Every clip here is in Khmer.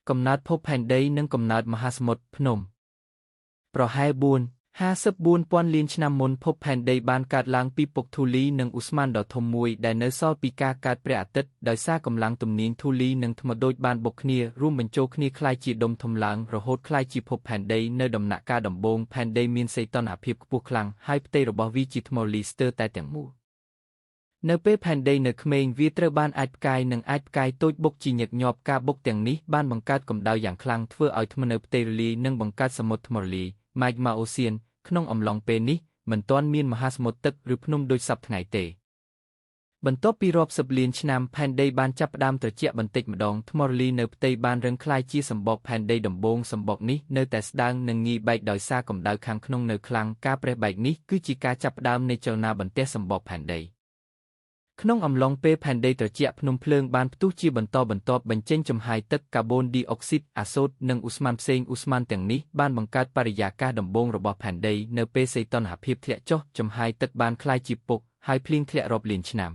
កំណើតភពផែនដីនិងកំណើតមហាសមុទ្រភ្នំប្រហែល4 54ពាន់លានឆ្នាំមុនភពផែនដីបានកើតឡើងពីពុកធូលីនិងឧស្ម័នដ៏ធំមួយដែលនៅសល់ពីការកើតព្រះអាទិត្យដោយសារកម្លាំងទំនាញធូលីនិងថ្មដូចបានបុកគ្នារួមបញ្ចូលគ្នាក្លាយជាដុំធំឡើងរហូតក្លាយជាភពផែនដីនៅដំណាក់កាលដំបូងផែនដីមានសីតុណ្ហភាពខ្ពស់ខ្លាំងហើយផ្ទៃរបស់វាជាថ្មលីស្ទើរតែទាំងមូលនៅពេលផែនដីនៅក្មេងវាត្រូវបានអាចផ្កាយនិងអាចផ្កាយតូចបុកជាញឹកញាប់ការបុកទាំងនេះបានបង្កើតកម្ដៅយ៉ាងខ្លាំងធ្វើឲ្យថ្មនៅផ្ទៃរលាយនិងបង្កើតសមុទ្រថ្មរលាយ Magma Ocean ក្នុងអំឡុងពេលនេះមិនទាន់មានមហាសមុទ្រទឹកឬភ្នំដូចសព្វថ្ងៃទេបន្ទាប់ពីរាប់សិបលានឆ្នាំផែនដីបានចាប់ផ្ដើមត្រជាក់បន្តិចម្ដងថ្មរលាយនៅផ្ទៃបានរឹងក្លាយជាសម្បកផែនដីដំបូងសម្បកនេះនៅតែស្ដើងនិងងាយបែកដោយសារកម្ដៅខាងក្នុងនៅខ្លាំងការប្រេះបែកនេះគឺជាការចាប់ផ្ដើមនៃចលនាបន្ទះសម្បកផែនដីក្នុងអំឡុងពេលផែនដីត្រជាក់ភ្នំភ្លើងបានផ្ទុះជាបន្តបន្ទាប់បញ្ចេញចំហាយទឹកកាបូនឌីអុកស៊ីតអាសូតនិងឧស្ម័នផ្សេងឧស្ម័នទាំងនេះបានបង្កើតបរិយាកាសដំបូងរបស់ផែនដីនៅពេលសីតុណ្ហភាពធ្លាក់ចុះចំហាយទឹកបានក្លាយជាពុកហើយភ្លៀងធ្លាក់រាប់លានឆ្នាំ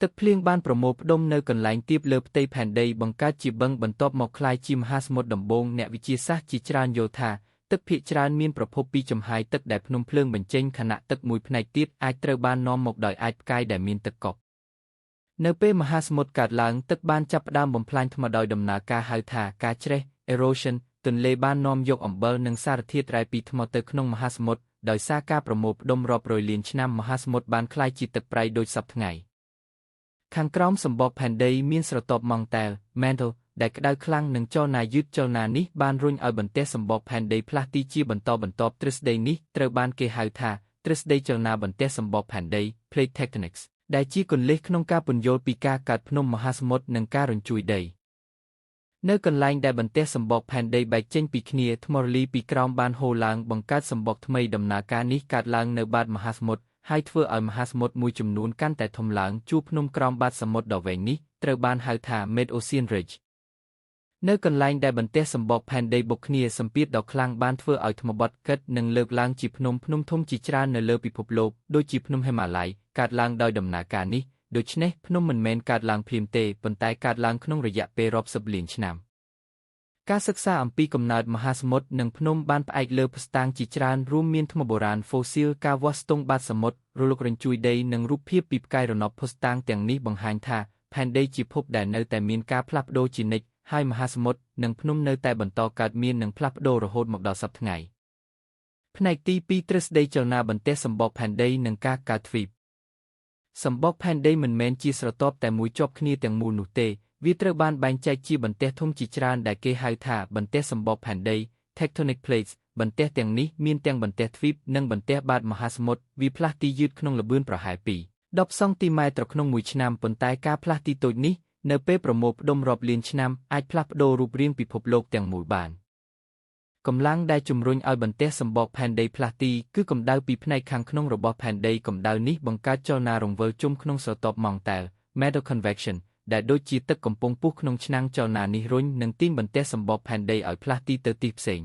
ទឹកភ្លៀងបានប្រមូលផ្ដុំនៅកន្លែងទាបលើផ្ទៃផែនដីបង្កើតជាបឹងបន្ទាប់មកក្លាយជាមហាសមុទ្រដំបូងអ្នកវិទ្យាសាស្ត្រជាច្រើនយល់ថាទឹកភាគច្រើនមានប្រភពពីចំហាយទឹកដែលភ្នំភ្លើងបញ្ចេញខណៈទឹកមួយផ្នែកទៀតអាចត្រូវបាននាំមកដោយអាចផ្កាយដែលមានទឹកកកនៅពេលមហាសមុទ្រកើតឡើងទឹកបានចាប់ផ្ដើមបំផ្លាញថ្មដោយដំណើរការហៅថាការច្រេះ erosion ទន្លេបាននាំយកអំបិលនិងសារធាតុរ៉ែពីថ្មទៅក្នុងមហាសមុទ្រដោយសារការប្រមូលផ្ដុំរាប់រយលានឆ្នាំមហាសមុទ្របានក្លាយជាទឹកប្រៃដូចសព្វថ្ងៃខាងក្រោមសម្បកផែនដីមានស្រទាប់ម៉ង់តែល mantle ដែលក្តៅខ្លាំងនិងចលនាយឺតចលនានេះបានរុញឲ្យបន្ទះសម្បកផែនដីផ្លាស់ទីជាបន្តបន្ទាប់ទ្រឹស្ដីនេះត្រូវបានគេហៅថាទ្រឹស្ដីចលនាបន្ទះសម្បកផែនដី plate tectonics ដែលជាគន្លឹះក្នុងការពន្យល់ពីការកើតភ្នំមហាសមុទ្រនិងការរញ្ជួយដីនៅកន្លែងដែលបន្ទះសម្បកផែនដីបែកចេញពីគ្នាថ្មរលីពីក្រោមបានហូរឡើងបង្កើតសម្បកថ្មីដំណើរការនេះកើតឡើងនៅបាតមហាសមុទ្រហើយធ្វើឲ្យមហាសមុទ្រមួយចំនួនកាន់តែធំឡើងជួរភ្នំក្រោមបាតសមុទ្រដ៏វែងនេះត្រូវបានហៅថា Mid Ocean Ridge នៅកន្លែងដែលបន្ទះសម្បកផែនដីបុកគ្នាសម្ពាធដ៏ខ្លាំងបានធ្វើឲ្យថ្មបត់កិតនិងលើកឡើងជាភ្នំភ្នំធំជាច្រើននៅលើពិភពលោកដូចជាភ្នំហេម៉ាឡ័យកើតឡើងដោយដំណើរការនេះដូច្នេះភ្នំមិនមែនកើតឡើងភ្លាមទេប៉ុន្តែកើតឡើងក្នុងរយៈពេលរាប់សិបលានឆ្នាំការសិក្សាអំពីកំណើតមហាសមុទ្រនិងភ្នំបានផ្អែកលើភស្តុតាងជាច្រើនរួមមានថ្មបុរាណហ្វូស៊ីលការវាស់ស្ទង់បាតសមុទ្ររលករញ្ជួយដីនិងរូបភាពពីផ្កាយរណបភស្តុតាងទាំងនេះបង្ហាញថាផែនដីជាភពដែលនៅតែមានការផ្លាស់ប្ដូរជានិច្ចហើយមហាសមុទ្រនិងភ្នំនៅតែបន្តកើតមាននិងផ្លាស់ប្ដូររហូតមកដល់សព្វថ្ងៃផ្នែកទី2ទ្រឹស្ដីចលនាបន្ទះសម្បកផែនដីនិងការកើតទ្វីបសម្បកផែនដីមិនមែនជាស្រទាប់តែមួយជាប់គ្នាទាំងមូលនោះទេវាត្រូវបានបែងចែកជាបន្ទះធំជាច្រើនដែលគេហៅថាបន្ទះសម្បកផែនដី tectonic plates បន្ទះទាំងនេះមានទាំងបន្ទះទ្វីបនិងបន្ទះបាតមហាសមុទ្រវាផ្លាស់ទីយឺតក្នុងល្បឿនប្រហែល2 10សង់ទីម៉ែត្រក្នុងមួយឆ្នាំប៉ុន្តែការផ្លាស់ទីតូចនេះនៅពេលប្រមូលផ្ដុំរាប់លានឆ្នាំអាចផ្លាស់ប្ដូររូបរាងពិភពលោកទាំងមូលបានកម្លាំងដែលជំរុញឲ្យបន្ទះសម្បកផែនដីផ្លាស់ទីគឺកម្ដៅពីផ្នែកខាងក្នុងរបស់ផែនដីកម្ដៅនេះបង្កើតចលនារង្វិលជុំក្នុងស្រទាប់ម៉ង់តែល mantle convection ដែលដូចជាទឹកកំពុងពុះក្នុងឆ្នាំងចលនានេះរុញនិងទាញបន្ទះសម្បកផែនដីឲ្យផ្លាស់ទីទៅទីផ្សេង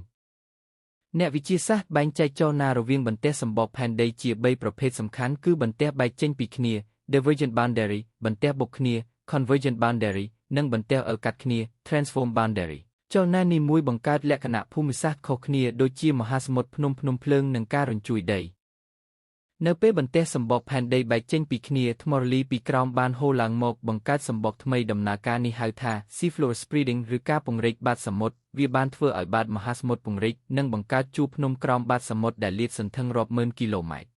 អ្នកវិទ្យាសាស្ត្របែងចែកចលនារវាងបន្ទះសម្បកផែនដីជា3ប្រភេទសំខាន់គឺបន្ទះបែកចេញពីគ្នា divergent boundary បន្ទះបុកគ្នា convergent boundary និងបន្ទះអិលកាត់គ្នា transform boundary ចលនានេះមួយបង្កើតលក្ខណៈភូមិសាស្ត្រខុសគ្នាដូចជាមហាសមុទ្រភ្នំភ្នំភ្លើងនិងការរញ្ជួយដីនៅពេលបន្ទះសម្បកផែនដីបែកចេញពីគ្នាថ្មរលីពីក្រោមបានហូរឡើងមកបង្កើតសម្បកថ្មីដំណើរការនេះហៅថា seafloor spreading ឬការពង្រីកបាតសមុទ្រវាបានធ្វើឲ្យបាតមហាសមុទ្រពង្រីកនិងបង្កើតជួរភ្នំក្រោមបាតសមុទ្រដែលលាតសន្ធឹងរាប់ម៉ឺនគីឡូម៉ែត្រ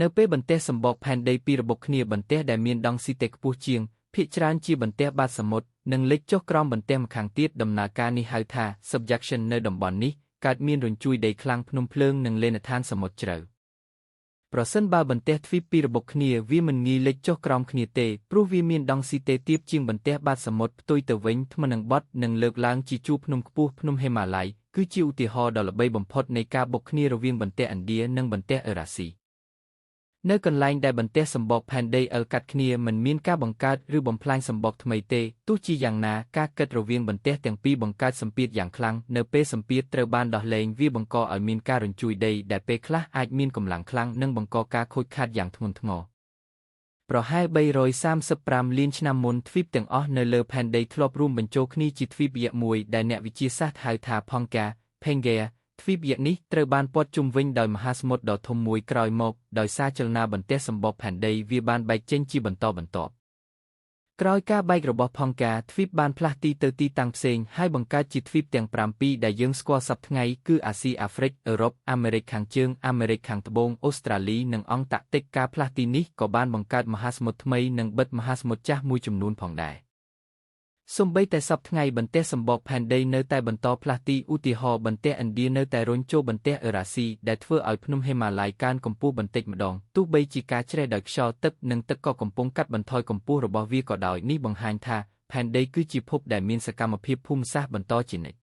នៅពេលបន្ទះសម្បកផែនដីពីរបុកគ្នាបន្ទះដែលមានដង់ស៊ីតេខ្ពស់ជាងភាគច្រើនជាបន្ទះបាតសមុទ្រនិងលិចចុះក្រោមបន្ទះម្ខាងទៀតដំណើរការនេះហៅថា subduction នៅតំបន់នេះកើតមានរញ្ជួយដីខ្លាំងភ្នំភ្លើងនិងលេណដ្ឋានសមុទ្រជ្រៅប្រសិនបើបន្ទះទ្វីបពីរបុកគ្នាវាមិនងាយលិចចុះក្រោមគ្នាទេព្រោះវាមានដង់ស៊ីតេទាបជាងបន្ទះបាតសមុទ្រផ្ទុយទៅវិញថ្មនឹងបត់និងលើកឡើងជាជួរភ្នំខ្ពស់ភ្នំហេម៉ាឡ័យគឺជាឧទាហរណ៍ដ៏ល្បីបំផុតនៃការបុកគ្នារវាងបន្ទះឥណ្ឌានិងបន្ទះអឺរ៉ាស៊ីនៅកន្លែងដែលបន្ទះសម្បកផែនដីអិលកាត់គ្នាមិនមានការបង្កើតឬបំផ្លាញសម្បកថ្មីទេទោះជាយ៉ាងណាការកិតរវាងបន្ទះទាំងពីរបង្កើតសម្ពាធយ៉ាងខ្លាំងនៅពេលសម្ពាធត្រូវបានដោះលែងវាបង្កឲ្យមានការរញ្ជួយដីដែលពេលខ្លះអាចមានកម្លាំងខ្លាំងនិងបង្កការខូចខាតយ៉ាងធ្ងន់ធ្ងរ។ ប្រហែល335លានឆ្នាំមុនទ្វីបទាំងអស់នៅលើផែនដីធ្លាប់រួមបញ្ចូលគ្នាជាទ្វីបយក្សមួយដែលអ្នកវិទ្យាសាស្ត្រហៅថា Pangaea ទ្វីបយក្សនេះត្រូវបានព័ទ្ធជុំវិញដោយមហាសមុទ្រដ៏ធំមួយក្រោយមកដោយសារចលនាបន្ទះសម្បកផែនដីវាបានបែកចេញជាបន្តបន្ទាប់ក្រោយការបែករបស់ផង់កាទ្វីបបានផ្លាស់ទីទៅទីតាំងផ្សេងហើយបង្កើតជាទ្វីបទាំង7ដែលយើងស្គាល់សព្វថ្ងៃគឺអាស៊ីអាហ្វ្រិកអឺរ៉ុបអាមេរិកខាងជើងអាមេរិកខាងត្បូងអូស្ត្រាលីនិងអង់តាក់ទិកការផ្លាស់ទីនេះក៏បានបង្កើតមហាសមុទ្រថ្មីនិងបិទមហាសមុទ្រចាស់មួយចំនួនផងដែរសូម្បីតែសព្វថ្ងៃបន្ទះសម្បកផែនដីនៅតែបន្តផ្លាស់ទីឧទាហរណ៍បន្ទះឥណ្ឌានៅតែរុញចូលបន្ទះអឺរ៉ាស៊ីដែលធ្វើឲ្យភ្នំហេម៉ាឡាយកើនកម្ពស់បន្តិចម្ដងទោះបីជាការច្រេះដោយខ្យល់ទឹកនិងទឹកក៏កំពុងកាត់បន្ថយកម្ពស់របស់វាក៏ដោយនេះបង្ហាញថាផែនដីគឺជាភពដែលមានសកម្មភាពភូមិសាស្ត្របន្តជានិច្ច។